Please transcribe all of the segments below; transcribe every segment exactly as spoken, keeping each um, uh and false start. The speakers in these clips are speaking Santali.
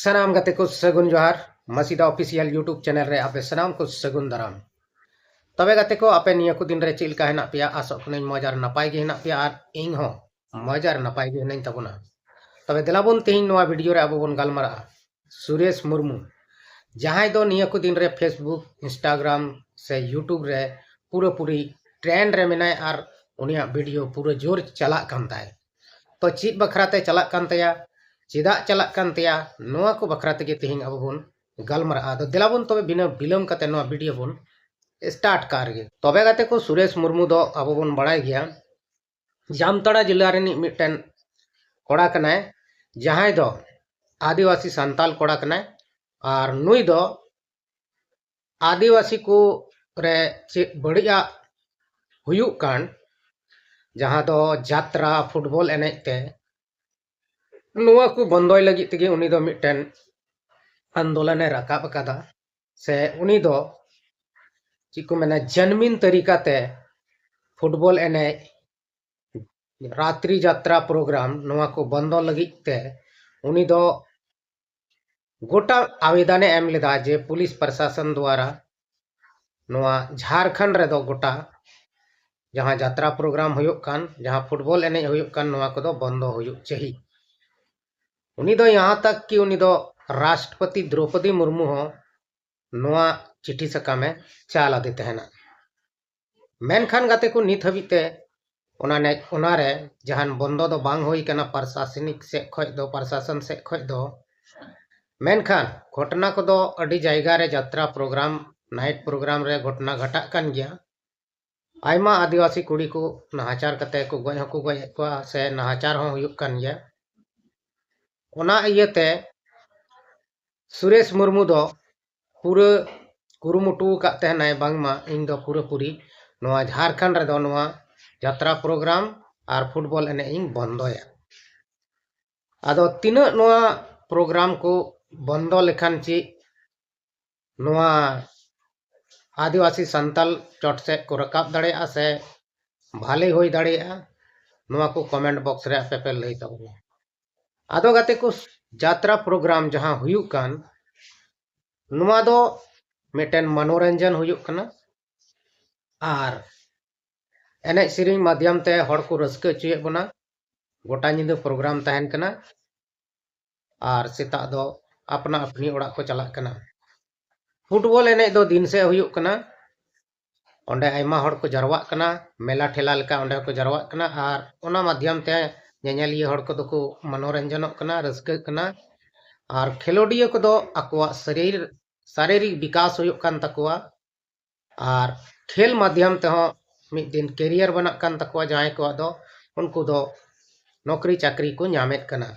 ᱥᱟᱱᱟᱢ ᱜᱟᱛᱮ ᱠᱚ ᱥᱟᱹᱜᱩᱱ ᱡᱚᱦᱟᱨ᱾ ᱢᱟᱥᱤᱫᱟ Official YouTube channel ᱨᱮ ᱟᱯᱮ ᱥᱟᱱᱟᱢ ᱠᱚ ᱥᱟᱹᱜᱩᱱ ᱫᱟᱨᱟᱢ᱾ ᱛᱚᱵᱮ ᱜᱟᱛᱮ ᱠᱚ, ᱟᱯᱮ ᱱᱤᱭᱟᱹ ᱠᱚ ᱫᱤᱱ ᱨᱮ ᱪᱮᱫ ᱞᱮᱠᱟ ᱦᱮᱱᱟᱜ ᱯᱮᱭᱟ? ᱟᱥᱚᱜ ᱠᱟᱹᱱᱟᱹᱧ ᱢᱚᱡᱽ ᱟᱨ ᱱᱟᱯᱟᱭ ᱜᱮ ᱦᱮᱱᱟᱜ ᱯᱮᱭᱟ, ᱟᱨ ᱤᱧ ᱦᱚᱸ ᱢᱚᱡᱽ ᱟᱨ ᱱᱟᱯᱟᱭ ᱜᱮ ᱦᱮᱱᱟᱹᱧ ᱛᱟᱵᱚᱱᱟ᱾ ᱛᱚᱵᱮ ᱫᱮᱞᱟ ᱵᱚᱱ ᱛᱮᱦᱮᱧ ᱱᱚᱣᱟ video ᱨᱮ ᱟᱵᱚ ᱵᱚᱱ ᱜᱟᱞᱢᱟᱨᱟᱜᱼᱟ ᱥᱩᱨᱮᱥ ᱢᱩᱨᱢᱩ, ᱡᱟᱦᱟᱸᱭ ᱫᱚ ᱱᱤᱭᱟᱹ ᱠᱚ ᱫᱤᱱ ᱨᱮ Facebook, Instagram ᱥᱮ YouTube ᱨᱮ ᱯᱩᱨᱟᱹᱯᱩᱨᱤ trend ᱨᱮ ᱢᱮᱱᱟᱭ ᱟᱨ ᱩᱱᱤᱭᱟᱜ video ᱯᱩᱨᱟᱹ ᱡᱳᱨ ᱪᱟᱞᱟᱜ ᱠᱟᱱ ᱛᱟᱭ᱾ ᱛᱚ ᱪᱮᱫ ᱵᱟᱠᱷᱨᱟ ᱛᱮ ᱪᱟᱞᱟᱜ ᱠᱟᱱ ᱛᱟᱭᱟ, ᱪᱮᱫᱟᱜ ᱪᱟᱞᱟᱜ ᱠᱟᱱ ᱛᱟᱭᱟ, ᱱᱚᱣᱟ ᱠᱚ ᱵᱟᱠᱷᱨᱟ ᱛᱮᱜᱮ ᱛᱮᱦᱮᱧ ᱟᱵᱚ ᱵᱚᱱ ᱜᱟᱞᱢᱟᱨᱟᱜᱼᱟ᱾ ᱟᱫᱚ ᱫᱮᱞᱟ ᱵᱚᱱ ᱛᱚᱵᱮ ᱵᱤᱱᱟᱹ ᱵᱤᱞᱚᱢ ᱠᱟᱛᱮ ᱱᱚᱣᱟ video ᱵᱚᱱ start ᱠᱟᱜ ᱨᱮᱜᱮ᱾ ᱛᱚᱵᱮ ᱜᱟᱛᱮ ᱠᱚ, ᱥᱩᱨᱮᱥ ᱢᱩᱨᱢᱩ ᱫᱚ ᱟᱵᱚ ᱵᱚᱱ ᱵᱟᱲᱟᱭ ᱜᱮᱭᱟ, ᱡᱟᱢᱛᱟᱲᱟ ᱡᱮᱞᱟ ᱨᱤᱱᱤᱡ ᱢᱤᱫᱴᱮᱱ ᱠᱚᱲᱟ ᱠᱟᱱᱟᱭ, ᱡᱟᱦᱟᱸᱭ ᱫᱚ ᱟᱹᱫᱤᱵᱟᱹᱥᱤ ᱥᱟᱱᱛᱟᱞ ᱠᱚᱲᱟ ᱠᱟᱱᱟᱭ᱾ ᱟᱨ ᱱᱩᱭ ᱫᱚ ᱟᱹᱫᱤᱵᱟᱹᱥᱤ ᱠᱚ ᱨᱮ ᱪᱮᱫ ᱵᱟᱹᱲᱤᱡᱟᱜ ᱦᱩᱭᱩᱜ ᱠᱟᱱ, ᱡᱟᱦᱟᱸ ᱫᱚ ᱡᱟᱛᱨᱟ, football ᱮᱱᱮᱡ ᱛᱮ, ᱱᱚᱣᱟ ᱠᱚ ᱵᱚᱱᱫᱚᱭ ᱞᱟᱹᱜᱤᱫ ᱛᱮᱜᱮ ᱩᱱᱤ ᱫᱚ ᱢᱤᱫᱴᱮᱱ ᱟᱱᱫᱳᱞᱚᱱᱮ ᱨᱟᱠᱟᱵ ᱟᱠᱟᱫᱟ᱾ ᱥᱮ ᱩᱱᱤ ᱫᱚ ᱪᱮᱫ ᱠᱚ ᱢᱮᱱᱟ, ᱡᱮᱱᱩᱭᱤᱱ ᱛᱟᱹᱨᱤᱠᱟ ᱛᱮ football ᱮᱱᱮᱡ, ᱨᱟᱛᱨᱤ ᱡᱟᱛᱨᱟ program, ᱱᱚᱣᱟ ᱠᱚ ᱵᱚᱱᱫᱚ ᱞᱟᱹᱜᱤᱫ ᱛᱮ ᱩᱱᱤ ᱫᱚ ᱜᱚᱴᱟ ᱟᱵᱮᱫᱚᱱᱮ ᱮᱢ ᱞᱮᱫᱟ ᱡᱮ ᱯᱩᱞᱤᱥ ᱯᱨᱚᱥᱟᱥᱚᱱ ᱫᱣᱟᱨᱟ ᱱᱚᱣᱟ ᱡᱷᱟᱲᱠᱷᱚᱸᱰ ᱨᱮᱫᱚ ᱜᱚᱴᱟ ᱡᱟᱦᱟᱸ ᱡᱟᱛᱨᱟ program ᱦᱩᱭᱩᱜ ᱠᱟᱱ, ᱡᱟᱦᱟᱸ football ᱮᱱᱮᱡ ᱦᱩᱭᱩᱜ ᱠᱟᱱ, ᱱᱚᱣᱟ ᱠᱚᱫᱚ ᱵᱚᱱᱫᱚ ᱦᱩᱭᱩᱜ ᱪᱟᱹᱦᱤ᱾ ᱩᱱᱤ ᱫᱚ ᱭᱟᱦᱟᱸ ᱛᱟᱠ ᱠᱤ ᱩᱱᱤ ᱫᱚ ᱨᱟᱥᱴᱨᱚᱯᱚᱛᱤ ᱫᱨᱚᱯᱚᱫᱤ ᱢᱩᱨᱢᱩ ᱦᱚᱸ ᱱᱚᱣᱟ ᱪᱤᱴᱷᱤ ᱥᱟᱠᱟᱢᱮ ᱪᱟᱞ ᱟᱫᱮ ᱛᱟᱦᱮᱱᱟ᱾ ᱢᱮᱱᱠᱷᱟᱱ ᱜᱟᱛᱮ ᱠᱚ, ᱱᱤᱛ ᱦᱟᱹᱵᱤᱡ ᱛᱮ ᱚᱱᱟ ᱱᱮ-, ᱚᱱᱟᱨᱮ ᱡᱟᱦᱟᱱ ᱵᱚᱱᱫᱚ ᱫᱚ ᱵᱟᱝ ᱦᱩᱭ ᱠᱟᱱᱟ ᱯᱨᱚᱥᱟᱥᱚᱱᱤᱠ ᱥᱮᱫ ᱠᱷᱚᱡ ᱫᱚ, ᱯᱨᱚᱥᱟᱥᱚᱱ ᱥᱮᱫ ᱠᱷᱚᱡ ᱫᱚ᱾ ᱢᱮᱱᱠᱷᱟᱱ ᱜᱷᱚᱴᱚᱱᱟ ᱠᱚᱫᱚ ᱟᱹᱰᱤ ᱡᱟᱭᱜᱟ ᱨᱮ ᱡᱟᱛᱨᱟ program, night program ᱨᱮ ᱜᱷᱚᱴᱚᱱᱟ ᱜᱷᱟᱴᱟᱜ ᱠᱟᱱ ᱜᱮᱭᱟ᱾ ᱟᱭᱢᱟ ᱟᱹᱫᱤᱵᱟᱹᱥᱤ ᱠᱩᱲᱤ ᱠᱚ ᱱᱟᱦᱟᱪᱟᱨ ᱠᱟᱛᱮ ᱠᱚ ᱜᱚᱡ ᱦᱚᱸᱠᱚ ᱜᱚᱡ ᱮᱫ ᱠᱚᱣᱟ ᱥᱮ ᱱᱟᱦᱟᱪᱟᱨ ᱦᱚᱸ ᱦᱩᱭᱩᱜ ᱠᱟᱱ ᱜᱮᱭᱟ᱾ ᱚᱱᱟ ᱤᱭᱟᱹᱛᱮ ᱥᱩᱨᱮᱥ ᱢᱩᱨᱢᱩ ᱫᱚ ᱯᱩᱨᱟᱹ ᱠᱩᱨᱩᱢᱩᱴᱩ ᱟᱠᱟᱫ ᱛᱟᱦᱮᱱᱟᱭ, ᱵᱟᱝᱢᱟ ᱤᱧ ᱫᱚ ᱯᱩᱨᱟᱹᱯᱩᱨᱤ ᱱᱚᱣᱟ ᱡᱷᱟᱲᱠᱷᱚᱸᱰ ᱨᱮᱫᱚ ᱱᱚᱣᱟ ᱡᱟᱛᱨᱟ program ᱟᱨ football ᱮᱱᱮᱡ ᱤᱧ ᱵᱚᱱᱫᱚᱭᱟ᱾ ᱟᱫᱚ ᱛᱤᱱᱟᱹᱜ ᱱᱚᱣᱟ program ᱠᱚ ᱵᱚᱱᱫᱚ ᱞᱮᱠᱷᱟᱱ ᱪᱮᱫ ᱱᱚᱣᱟ ᱟᱹᱫᱤᱵᱟᱹᱥᱤ ᱥᱟᱱᱛᱟᱞ ᱪᱚᱴ ᱥᱮᱫ ᱠᱚ ᱨᱟᱠᱟᱵ ᱫᱟᱲᱮᱭᱟᱜᱼᱟ ᱥᱮ ᱵᱷᱟᱞᱮ ᱦᱩᱭ ᱫᱟᱲᱮᱭᱟᱜᱼᱟ, ᱱᱚᱣᱟ ᱠᱚ comment box ᱨᱮ ᱟᱯᱮ ᱯᱮ ᱞᱟᱹᱭ ᱛᱟᱵᱚᱱᱟ᱾ ᱟᱫᱚ ᱜᱟᱛᱮ ᱠᱚ, ᱡᱟᱛᱨᱟ ᱯᱨᱳᱜᱨᱟᱢ ᱡᱟᱦᱟᱸ ᱦᱩᱭᱩᱜ ᱠᱟᱱ, ᱱᱚᱣᱟ ᱫᱚ ᱢᱤᱫᱴᱮᱱ ᱢᱚᱱᱳᱨᱚᱧᱡᱚᱱ ᱦᱩᱭᱩᱜ ᱠᱟᱱᱟ᱾ ᱟᱨ ᱮᱱᱮᱡ ᱥᱮᱨᱮᱧ ᱢᱟᱫᱽᱫᱷᱚᱢ ᱛᱮ ᱦᱚᱲ ᱠᱚ ᱨᱟᱹᱥᱠᱟᱹ ᱦᱚᱪᱚᱭᱮᱫ ᱵᱚᱱᱟ᱾ ᱜᱚᱴᱟ ᱧᱤᱫᱟᱹ ᱯᱨᱳᱜᱨᱟᱢ ᱛᱟᱦᱮᱱ ᱠᱟᱱᱟ᱾ ᱟᱨ ᱥᱮᱛᱟᱜ ᱫᱚ ᱟᱯᱱᱟ ᱟᱯᱱᱤ ᱚᱲᱟᱜ ᱠᱚ ᱪᱟᱞᱟᱜ ᱠᱟᱱᱟ᱾ ᱯᱷᱩᱴᱵᱚᱞ ᱮᱱᱮᱡ ᱫᱚ ᱫᱤᱱ ᱥᱮᱫ ᱦᱩᱭᱩᱜ ᱠᱟᱱᱟ᱾ ᱚᱸᱰᱮ ᱟᱭᱢᱟ ᱦᱚᱲ ᱠᱚ ᱡᱟᱨᱣᱟᱜ ᱠᱟᱱᱟ, ᱢᱮᱞᱟ ᱴᱷᱮᱞᱟ ᱞᱮᱠᱟ ᱚᱸᱰᱮ ᱦᱚᱸᱠᱚ ᱡᱟᱨᱣᱟᱜ ᱠᱟᱱᱟ᱾ ᱟᱨ ᱚᱱᱟ ᱢᱟᱫᱽᱫᱷᱚᱢ ᱛᱮ ᱧᱮᱧᱮᱞᱤᱭᱟᱹ ᱦᱚᱲ ᱠᱚᱫᱚ ᱠᱚ ᱢᱚᱱᱳᱨᱚᱧᱡᱚᱱᱚᱜ ᱠᱟᱱᱟ, ᱨᱟᱹᱥᱠᱟᱹᱜ ᱠᱟᱱᱟ᱾ ᱟᱨ ᱠᱷᱮᱞᱳᱰᱤᱭᱟᱹ ᱠᱚᱫᱚ ᱟᱠᱚᱣᱟᱜ ᱥᱟᱨᱤᱨ ᱥᱟᱨᱤᱨᱤᱠ ᱵᱤᱠᱟᱥ ᱦᱩᱭᱩᱜ ᱠᱟᱱ ᱛᱟᱠᱚᱣᱟ᱾ ᱟᱨ ᱠᱷᱮᱞ ᱢᱟᱫᱽᱫᱷᱚᱢ ᱛᱮᱦᱚᱸ ᱢᱤᱫ ᱫᱤᱱ ᱠᱮᱨᱤᱭᱟᱨ ᱵᱮᱱᱟᱜ ᱠᱟᱱ ᱛᱟᱠᱚᱣᱟ ᱡᱟᱦᱟᱸᱭ ᱠᱚᱣᱟᱜ ᱫᱚ, ᱩᱱᱠᱩ ᱫᱚ ᱱᱚᱠᱨᱤ ᱪᱟᱹᱠᱨᱤ ᱠᱚ ᱧᱟᱢᱮᱫ ᱠᱟᱱᱟ᱾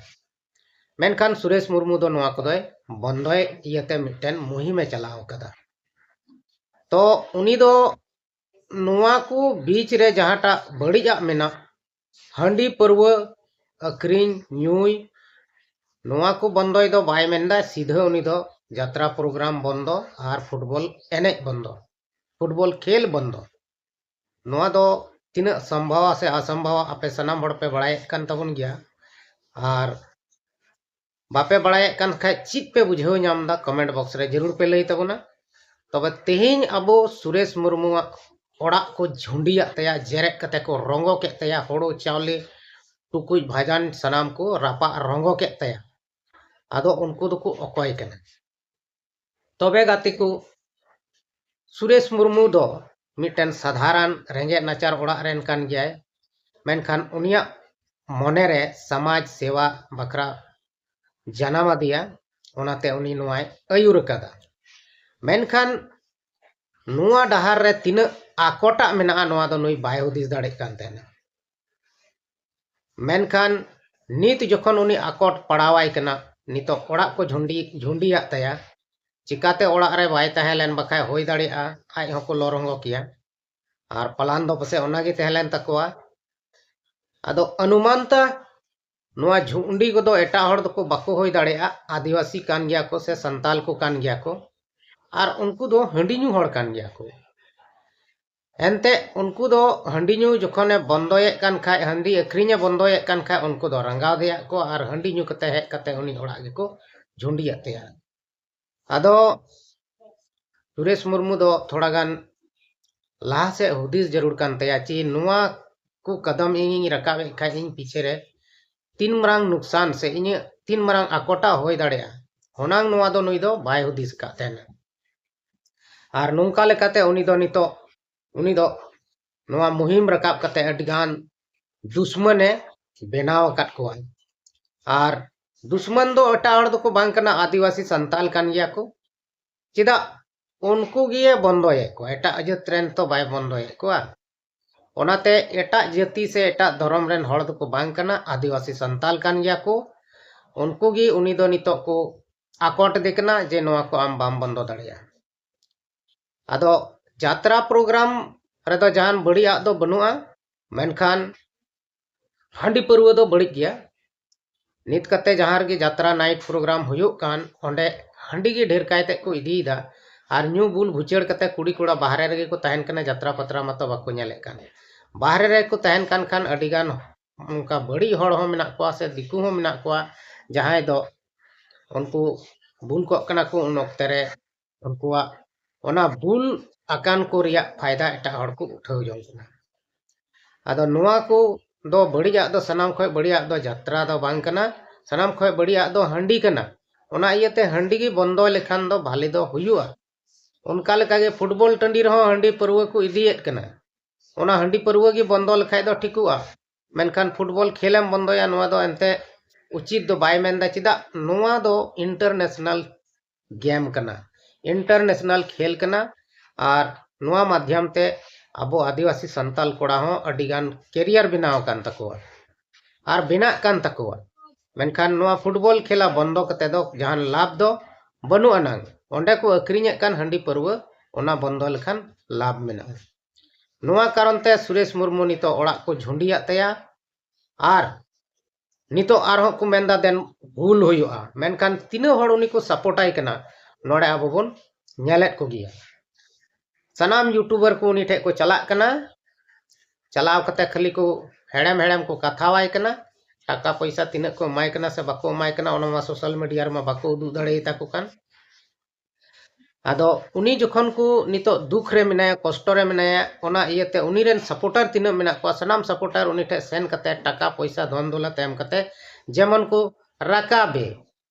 ᱢᱮᱱᱠᱷᱟᱱ ᱥᱩᱨᱮᱥ ᱢᱩᱨᱢᱩ ᱫᱚ ᱱᱚᱣᱟ ᱠᱚᱫᱚᱭ ᱵᱚᱱᱫᱚᱭᱮᱫ ᱤᱭᱟᱹᱛᱮ ᱢᱤᱫᱴᱮᱱ ᱢᱩᱦᱤᱢᱮ ᱪᱟᱞᱟᱣ ᱟᱠᱟᱫᱟ᱾ ᱛᱚ ᱩᱱᱤ ᱫᱚ ᱱᱚᱣᱟ ᱠᱚ ᱵᱤᱪ ᱨᱮ ᱡᱟᱦᱟᱸᱴᱟᱜ ᱵᱟᱹᱲᱤᱡᱟᱜ ᱢᱮᱱᱟᱜ, ᱦᱟᱺᱰᱤ ᱯᱟᱹᱨᱣᱟᱹ ᱟᱹᱠᱷᱨᱤᱧ ᱧᱩᱭ, ᱱᱚᱣᱟ ᱠᱚ ᱵᱚᱱᱫᱚᱭ ᱫᱚ ᱵᱟᱭ ᱢᱮᱱᱫᱟ, ᱥᱤᱫᱷᱟᱹ ᱩᱱᱤ ᱫᱚ ᱡᱟᱛᱨᱟ ᱯᱨᱳᱜᱨᱟᱢ ᱵᱚᱱᱫᱚ ᱟᱨ ᱯᱷᱩᱴᱵᱚᱞ ᱮᱱᱮᱡ ᱵᱚᱱᱫᱚ, ᱯᱷᱩᱴᱵᱚᱞ ᱠᱷᱮᱞ ᱵᱚᱱᱫᱚ᱾ ᱱᱚᱣᱟ ᱫᱚ ᱛᱤᱱᱟᱹᱜ ᱥᱚᱢᱵᱷᱟᱣᱟ ᱥᱮ ᱚᱥᱚᱢᱵᱷᱟᱣᱟ ᱟᱯᱮ ᱥᱟᱱᱟᱢ ᱦᱚᱲ ᱯᱮ ᱵᱟᱲᱟᱭᱮᱫ ᱠᱟᱱ ᱛᱟᱵᱚᱱ ᱜᱮᱭᱟ᱾ ᱟᱨ ᱵᱟᱯᱮ ᱵᱟᱲᱟᱭᱮᱫ ᱠᱟᱱ ᱠᱷᱟᱡ ᱪᱮᱫ ᱯᱮ ᱵᱩᱡᱷᱟᱹᱣ ᱧᱟᱢ ᱮᱫᱟ, ᱠᱚᱢᱮᱱᱴ ᱵᱚᱠᱥ ᱨᱮ ᱡᱟᱹᱨᱩᱲ ᱯᱮ ᱞᱟᱹᱭ ᱛᱟᱵᱚᱱᱟ᱾ ᱛᱚᱵᱮ ᱛᱮᱦᱮᱧ ᱟᱵᱚ ᱥᱩᱨᱮᱥ ᱢᱩᱨᱢᱩᱣᱟᱜ ᱚᱲᱟᱜ ᱠᱚ ᱡᱷᱩᱸᱰᱤᱭᱟᱜ ᱛᱟᱭᱟ, ᱡᱮᱨᱮᱫ ᱠᱟᱛᱮ ᱠᱚ ᱨᱚᱝᱜᱚ ᱠᱮᱫ ᱛᱟᱭᱟ, ᱦᱳᱲᱳ ᱪᱟᱣᱞᱮ ᱴᱩᱠᱩᱡ ᱵᱷᱟᱡᱟᱱ ᱥᱟᱱᱟᱢ ᱠᱚ ᱨᱟᱯᱟᱜ ᱨᱚᱝᱜᱚ ᱠᱮᱫ ᱛᱟᱭᱟ᱾ ᱟᱫᱚ ᱩᱱᱠᱩ ᱫᱚᱠᱚ ᱚᱠᱚᱭ ᱠᱟᱱᱟ? ᱛᱚᱵᱮ ᱜᱟᱛᱮ ᱠᱚ, ᱥᱩᱨᱮᱥ ᱢᱩᱨᱢᱩ ᱫᱚ ᱢᱤᱫᱴᱮᱱ ᱥᱟᱫᱷᱟᱨᱚᱱ ᱨᱮᱸᱜᱮᱡ ᱱᱟᱪᱟᱨ ᱚᱲᱟᱜ ᱨᱮᱱ ᱠᱟᱱ ᱜᱮᱭᱟᱭ, ᱢᱮᱱᱠᱷᱟᱱ ᱩᱱᱤᱭᱟᱜ ᱢᱚᱱᱮᱨᱮ ᱥᱚᱢᱟᱡᱽ ᱥᱮᱵᱟ ᱵᱟᱠᱷᱨᱟ ᱡᱟᱱᱟᱢ ᱟᱫᱮᱭᱟ, ᱚᱱᱟᱛᱮ ᱩᱱᱤ ᱱᱚᱣᱟᱭ ᱟᱹᱭᱩᱨ ᱟᱠᱟᱫᱟ᱾ ᱢᱮᱱᱠᱷᱟᱱ ᱱᱚᱣᱟ ᱰᱟᱦᱟᱨ ᱨᱮ ᱛᱤᱱᱟᱹᱜ ᱟᱠᱚᱴᱟᱜ ᱢᱮᱱᱟᱜᱼᱟ, ᱱᱚᱣᱟ ᱫᱚ ᱱᱩᱭ ᱵᱟᱭ ᱦᱩᱫᱤᱥ ᱫᱟᱲᱮᱭᱟᱜ ᱠᱟᱱ ᱛᱟᱦᱮᱱᱟ᱾ ᱢᱮᱱᱠᱷᱟᱱ ᱱᱤᱛ ᱡᱚᱠᱷᱚᱱ ᱩᱱᱤ ᱟᱠᱚᱴ ᱯᱟᱲᱟᱣᱟᱭ ᱠᱟᱱᱟ, ᱱᱤᱛᱚᱜ ᱚᱲᱟᱜ ᱠᱚ ᱡᱷᱩᱸᱰᱤ ᱡᱷᱩᱸᱰᱤᱭᱟᱜ ᱛᱟᱭᱟ, ᱪᱤᱠᱟᱛᱮ ᱚᱲᱟᱜ ᱨᱮ ᱵᱟᱭ ᱛᱟᱦᱮᱸ ᱞᱮᱱ, ᱵᱟᱠᱷᱟᱡ ᱦᱩᱭ ᱫᱟᱲᱮᱭᱟᱜᱼᱟ ᱟᱡ ᱦᱚᱸᱠᱚ ᱞᱚ ᱨᱚᱝᱜᱚ ᱠᱮᱭᱟ᱾ ᱟᱨ ᱯᱞᱟᱱ ᱫᱚ ᱯᱟᱥᱮᱡ ᱚᱱᱟᱜᱮ ᱛᱟᱦᱮᱸ ᱞᱮᱱ ᱛᱟᱠᱚᱣᱟ᱾ ᱟᱫᱚ ᱚᱱᱩᱢᱟᱱ ᱛᱟ ᱱᱚᱣᱟ ᱡᱷᱩᱸᱰᱤ ᱠᱚᱫᱚ ᱮᱴᱟᱜ ᱦᱚᱲ ᱫᱚᱠᱚ ᱵᱟᱠᱚ ᱦᱩᱭ ᱫᱟᱲᱮᱭᱟᱜᱼᱟ, ᱟᱹᱫᱤᱵᱟᱹᱥᱤ ᱠᱟᱱ ᱜᱮᱭᱟ ᱠᱚ ᱥᱮ ᱥᱟᱱᱛᱟᱞ ᱠᱚ ᱠᱟᱱ ᱜᱮᱭᱟ ᱠᱚ᱾ ᱟᱨ ᱩᱱᱠᱩ ᱫᱚ ᱦᱟᱺᱰᱤ ᱧᱩ ᱦᱚᱲ ᱠᱟᱱ ᱜᱮᱭᱟ ᱠᱚ᱾ ᱮᱱᱛᱮ ᱩᱱᱠᱩ ᱫᱚ ᱦᱟᱺᱰᱤ ᱧᱩ ᱡᱚᱠᱷᱚᱱᱮ ᱵᱚᱱᱫᱚᱭᱮᱫ ᱠᱟᱱ ᱠᱷᱟᱡ, ᱦᱟᱺᱰᱤ ᱟᱹᱠᱷᱨᱤᱧᱮ ᱵᱚᱱᱫᱚᱭᱮᱫ ᱠᱟᱱ ᱠᱷᱟᱡ, ᱩᱱᱠᱩ ᱫᱚ ᱨᱟᱸᱜᱟᱣ ᱫᱮᱭᱟᱜ ᱠᱚ ᱟᱨ ᱦᱟᱺᱰᱤ ᱧᱩ ᱠᱟᱛᱮ ᱦᱮᱡ ᱠᱟᱛᱮ ᱩᱱᱤ ᱚᱲᱟᱜ ᱜᱮᱠᱚ ᱡᱷᱩᱸᱰᱤᱭᱮᱫ ᱛᱟᱭᱟ᱾ ᱟᱫᱚ ᱥᱩᱨᱮᱥ ᱢᱩᱨᱢᱩ ᱫᱚ ᱛᱷᱚᱲᱟ ᱜᱟᱱ ᱞᱟᱦᱟ ᱥᱮᱫ ᱦᱩᱫᱤᱥ ᱡᱟᱹᱨᱩᱲ ᱠᱟᱱ ᱛᱟᱭᱟ, ᱪᱮ ᱱᱚᱣᱟ ᱠᱚ ᱠᱟᱫᱟᱢ ᱤᱧᱤᱧ ᱨᱟᱠᱟᱵ ᱮᱫ ᱠᱷᱟᱡ ᱤᱧ ᱯᱤᱪᱷᱮ ᱨᱮ ᱛᱤᱱ ᱢᱟᱨᱟᱝ ᱱᱩᱠᱥᱟᱱ ᱥᱮ ᱤᱧᱟᱹᱜ ᱛᱤᱱ ᱢᱟᱨᱟᱝ ᱟᱠᱚᱴᱟ ᱦᱩᱭ ᱫᱟᱲᱮᱭᱟᱜᱼᱟ, ᱦᱩᱱᱟᱝ ᱱᱚᱣᱟ ᱫᱚ ᱱᱩᱭ ᱫᱚ ᱵᱟᱭ ᱦᱩᱫᱤᱥ ᱟᱠᱟᱫ ᱛᱟᱦᱮᱱᱟ᱾ ᱟᱨ ᱱᱚᱝᱠᱟ ᱞᱮᱠᱟᱛᱮ ᱩᱱᱤ ᱫᱚ ᱱᱤᱛᱚᱜ, ᱩᱱᱤ ᱫᱚ ᱱᱚᱣᱟ ᱢᱩᱦᱤᱢ ᱨᱟᱠᱟᱵ ᱠᱟᱛᱮ ᱟᱹᱰᱤ ᱜᱟᱱ ᱫᱩᱥᱢᱟᱱᱮ ᱵᱮᱱᱟᱣ ᱟᱠᱟᱫ ᱠᱚᱣᱟ᱾ ᱟᱨ ᱫᱩᱥᱢᱟᱱ ᱫᱚ ᱮᱴᱟᱜ ᱦᱚᱲ ᱫᱚᱠᱚ ᱵᱟᱝ ᱠᱟᱱᱟ, ᱟᱹᱫᱤᱵᱟᱹᱥᱤ ᱥᱟᱱᱛᱟᱞ ᱠᱟᱱ ᱜᱮᱭᱟ ᱠᱚ᱾ ᱪᱮᱫᱟᱜ? ᱩᱱᱠᱩ ᱜᱮ ᱵᱚᱱᱫᱚᱭᱮᱫ ᱠᱚᱣᱟ, ᱮᱴᱟᱜ ᱡᱟᱹᱛ ᱨᱮᱱ ᱛᱚ ᱵᱟᱭ ᱵᱚᱱᱫᱚᱭᱮᱫ ᱠᱚᱣᱟ᱾ ᱚᱱᱟᱛᱮ ᱮᱴᱟᱜ ᱡᱟᱹᱛᱤ ᱥᱮ ᱮᱴᱟᱜ ᱫᱷᱚᱨᱚᱢ ᱨᱮᱱ ᱦᱚᱲ ᱫᱚᱠᱚ ᱵᱟᱝ ᱠᱟᱱᱟ, ᱟᱹᱫᱤᱵᱟᱹᱥᱤ ᱥᱟᱱᱛᱟᱞ ᱠᱟᱱ ᱜᱮᱭᱟ ᱠᱚ᱾ ᱩᱱᱠᱩ ᱜᱮ ᱩᱱᱤ ᱫᱚ ᱱᱤᱛᱚᱜ ᱠᱚ ᱟᱠᱚᱴ ᱮᱫᱮ ᱠᱟᱱᱟ ᱡᱮ ᱱᱚᱣᱟ ᱠᱚ ᱟᱢ ᱵᱟᱢ ᱵᱚᱱᱫᱚ ᱫᱟᱲᱮᱭᱟᱜᱼᱟ᱾ ᱟᱫᱚ ᱡᱟᱛᱨᱟ ᱯᱨᱳᱜᱨᱟᱢ ᱨᱮᱫᱚ ᱡᱟᱦᱟᱱ ᱵᱟᱹᱲᱤᱡᱟᱜ ᱫᱚ ᱵᱟᱹᱱᱩᱜᱼᱟ, ᱢᱮᱱᱠᱷᱟᱱ ᱦᱟᱺᱰᱤ ᱯᱟᱹᱨᱣᱟᱹ ᱫᱚ ᱵᱟᱹᱲᱤᱡ ᱜᱮᱭᱟ᱾ ᱱᱤᱛ ᱠᱟᱛᱮ ᱡᱟᱦᱟᱸ ᱨᱮᱜᱮ ᱡᱟᱛᱨᱟ ᱱᱟᱭᱤᱴ ᱯᱨᱳᱜᱨᱟᱢ ᱦᱩᱭᱩᱜ ᱠᱟᱱ, ᱚᱸᱰᱮ ᱦᱟᱺᱰᱤ ᱜᱮ ᱰᱷᱮᱨ ᱠᱟᱭᱛᱮ ᱠᱚ ᱤᱫᱤᱭᱮᱫᱟ᱾ ᱟᱨ ᱧᱩ ᱵᱩᱞ ᱵᱷᱩᱪᱟᱹᱲ ᱠᱟᱛᱮ ᱠᱩᱲᱤ ᱠᱚᱲᱟ ᱵᱟᱦᱨᱮ ᱨᱮᱜᱮ ᱠᱚ ᱛᱟᱦᱮᱱ ᱠᱟᱱᱟ, ᱡᱟᱛᱨᱟ ᱯᱟᱛᱨᱟ ᱢᱟᱛᱚ ᱵᱟᱠᱚ ᱧᱮᱞᱮᱫ ᱠᱟᱱ᱾ ᱵᱟᱦᱨᱮ ᱨᱮᱠᱚ ᱛᱟᱦᱮᱱ ᱠᱟᱱ ᱠᱷᱟᱱ ᱟᱹᱰᱤ ᱜᱟᱱ ᱚᱱᱠᱟ ᱵᱟᱹᱲᱤᱡ ᱦᱚᱲ ᱦᱚᱸ ᱢᱮᱱᱟᱜ ᱠᱚᱣᱟ ᱥᱮ ᱫᱤᱠᱩ ᱦᱚᱸ ᱢᱮᱱᱟᱜ ᱠᱚᱣᱟ, ᱡᱟᱦᱟᱸᱭ ᱫᱚ ᱩᱱᱠᱩ ᱵᱩᱞ ᱠᱚᱜ ᱠᱟᱱᱟ ᱠᱚ, ᱩᱱ ᱚᱠᱛᱮ ᱨᱮ ᱩᱱᱠᱩᱣᱟᱜ ᱚᱱᱟ ᱵᱩᱞ ᱟᱠᱟᱱ ᱠᱚ ᱨᱮᱭᱟᱜ ᱯᱷᱟᱭᱫᱟ ᱮᱴᱟᱜ ᱦᱚᱲ ᱠᱚ ᱩᱴᱷᱟᱹᱣ ᱡᱚᱝ ᱠᱟᱱᱟ᱾ ᱟᱫᱚ ᱱᱚᱣᱟ ᱠᱚ ᱫᱚ ᱵᱟᱹᱲᱤᱡᱟᱜ ᱫᱚ, ᱥᱟᱱᱟᱢ ᱠᱷᱚᱱ ᱵᱟᱹᱲᱤᱡᱟᱜ ᱫᱚ ᱡᱟᱛᱨᱟ ᱫᱚ ᱵᱟᱝ ᱠᱟᱱᱟ, ᱥᱟᱱᱟᱢ ᱠᱷᱚᱱ ᱵᱟᱹᱲᱤᱡᱟᱜ ᱫᱚ ᱦᱟᱺᱰᱤ ᱠᱟᱱᱟ᱾ ᱚᱱᱟ ᱤᱭᱟᱹᱛᱮ ᱦᱟᱺᱰᱤ ᱜᱮ ᱵᱚᱱᱫᱚ ᱞᱮᱠᱷᱟᱱ ᱫᱚ ᱵᱷᱟᱞᱮ ᱫᱚ ᱦᱩᱭᱩᱜᱼᱟ᱾ ᱚᱱᱠᱟ ᱞᱮᱠᱟᱜᱮ ᱯᱷᱩᱴᱵᱚᱞ ᱴᱟᱺᱰᱤ ᱨᱮᱦᱚᱸ ᱦᱟᱺᱰᱤ ᱯᱟᱹᱨᱣᱟᱹ ᱠᱚ ᱤᱫᱤᱭᱮᱫ ᱠᱟᱱᱟ᱾ ᱚᱱᱟ ᱦᱟᱺᱰᱤ ᱯᱟᱹᱨᱣᱟᱹ ᱜᱮ ᱵᱚᱱᱫᱚ ᱞᱮᱠᱷᱟᱡ ᱫᱚ ᱴᱷᱤᱠᱚᱜᱼᱟ, ᱢᱮᱱᱠᱷᱟᱱ ᱯᱷᱩᱴᱵᱚᱞ ᱠᱷᱮᱞᱮᱢ ᱵᱚᱱᱫᱚᱭᱟ, ᱱᱚᱣᱟ ᱫᱚ ᱮᱱᱛᱮ ᱩᱪᱤᱛ ᱫᱚ ᱵᱟᱭ ᱢᱮᱱᱫᱟ᱾ ᱪᱮᱫᱟᱜ? ᱱᱚᱣᱟ ᱫᱚ ᱤᱱᱴᱟᱨᱱᱮᱥᱱᱟᱞ ᱜᱮᱢ ᱠᱟᱱᱟ, ᱤᱱᱴᱟᱨᱱᱮᱥᱱᱟᱞ ᱠᱷᱮᱞ ᱠᱟᱱᱟ᱾ ᱟᱨ ᱱᱚᱣᱟ ᱢᱟᱫᱽᱫᱷᱚᱢ ᱛᱮ ᱟᱵᱚ ᱟᱹᱫᱤᱵᱟᱹᱥᱤ ᱥᱟᱱᱛᱟᱞ ᱠᱚᱲᱟ ᱦᱚᱸ ᱟᱹᱰᱤ ᱜᱟᱱ ᱠᱮᱨᱤᱭᱟᱨ ᱵᱮᱱᱟᱣ ᱟᱠᱟᱱ ᱛᱟᱠᱚᱣᱟ ᱟᱨ ᱵᱮᱱᱟᱜ ᱠᱟᱱ ᱛᱟᱠᱚᱣᱟ᱾ ᱢᱮᱱᱠᱷᱟᱱ ᱱᱚᱣᱟ ᱯᱷᱩᱴᱵᱚᱞ ᱠᱷᱮᱞᱟ ᱵᱚᱱᱫᱚ ᱠᱟᱛᱮ ᱫᱚ ᱡᱟᱦᱟᱱ ᱞᱟᱵᱷ ᱫᱚ ᱵᱟᱹᱱᱩᱜ ᱟᱱᱟᱝ᱾ ᱚᱸᱰᱮ ᱠᱚ ᱟᱹᱠᱷᱨᱤᱧᱮᱫ ᱠᱟᱱ ᱦᱟᱺᱰᱤ ᱯᱟᱹᱨᱣᱟᱹ, ᱚᱱᱟ ᱵᱚᱱᱫᱚ ᱞᱮᱠᱷᱟᱱ ᱞᱟᱵᱷ ᱢᱮᱱᱟᱜᱼᱟ᱾ ᱱᱚᱣᱟ ᱠᱟᱨᱚᱱ ᱛᱮ ᱥᱩᱨᱮᱥ ᱢᱩᱨᱢᱩ ᱱᱤᱛᱚᱜ ᱚᱲᱟᱜ ᱠᱚ ᱡᱷᱩᱸᱰᱤᱭᱟᱜ ᱛᱟᱭᱟ᱾ ᱟᱨ ᱱᱤᱛᱚᱜ ᱟᱨᱦᱚᱸ ᱠᱚ ᱢᱮᱱᱫᱟ ᱫᱮᱱ ᱵᱷᱩᱞ ᱦᱩᱭᱩᱜᱼᱟ, ᱢᱮᱱᱠᱷᱟᱱ ᱛᱤᱱᱟᱹᱜ ᱦᱚᱲ ᱩᱱᱤ ᱠᱚ ᱥᱟᱯᱳᱨᱴᱟᱭ ᱠᱟᱱᱟ, ᱱᱚᱰᱮ ᱟᱵᱚ ᱵᱚᱱ ᱧᱮᱞᱮᱫ ᱠᱚᱜᱮᱭᱟ᱾ ᱥᱟᱱᱟᱢ YouTuber ᱠᱚ ᱩᱱᱤ ᱴᱷᱮᱡ ᱠᱚ ᱪᱟᱞᱟᱜ ᱠᱟᱱᱟ᱾ ᱪᱟᱞᱟᱣ ᱠᱟᱛᱮ ᱠᱷᱟᱹᱞᱤ ᱠᱚ ᱦᱮᱲᱮᱢ ᱦᱮᱲᱮᱢ ᱠᱚ ᱠᱟᱛᱷᱟᱣᱟᱭ ᱠᱟᱱᱟ᱾ ᱴᱟᱠᱟ ᱯᱚᱭᱥᱟ ᱛᱤᱱᱟᱹᱜ ᱠᱚ ᱮᱢᱟᱭ ᱠᱟᱱᱟ ᱥᱮ ᱵᱟᱠᱚ ᱮᱢᱟᱭ ᱠᱟᱱᱟ, ᱚᱱᱟ ᱢᱟ social media ᱨᱮᱢᱟ ᱵᱟᱠᱚ ᱩᱫᱩᱜ ᱫᱟᱲᱮᱭᱟᱛᱟ ᱠᱚ ᱠᱟᱱ᱾ ᱟᱫᱚ ᱩᱱᱤ ᱡᱚᱠᱷᱚᱱ ᱠᱚ ᱱᱤᱛᱚᱜ ᱫᱩᱠ ᱨᱮ ᱢᱮᱱᱟᱭᱟ, ᱠᱚᱥᱴᱚ ᱨᱮ ᱢᱮᱱᱟᱭᱟ, ᱚᱱᱟ ᱤᱭᱟᱹᱛᱮ ᱩᱱᱤ ᱨᱮᱱ supporter ᱛᱤᱱᱟᱹᱜ ᱢᱮᱱᱟᱜ ᱠᱚᱣᱟ, ᱥᱟᱱᱟᱢ supporter ᱩᱱᱤ ᱴᱷᱮᱡ ᱥᱮᱱ ᱠᱟᱛᱮ ᱴᱟᱠᱟ ᱯᱚᱭᱥᱟ ᱫᱷᱚᱱ ᱫᱚᱞᱟᱛ ᱮᱢ ᱠᱟᱛᱮ ᱡᱮᱢᱚᱱ ᱠᱚ ᱨᱟᱠᱟᱵᱮ,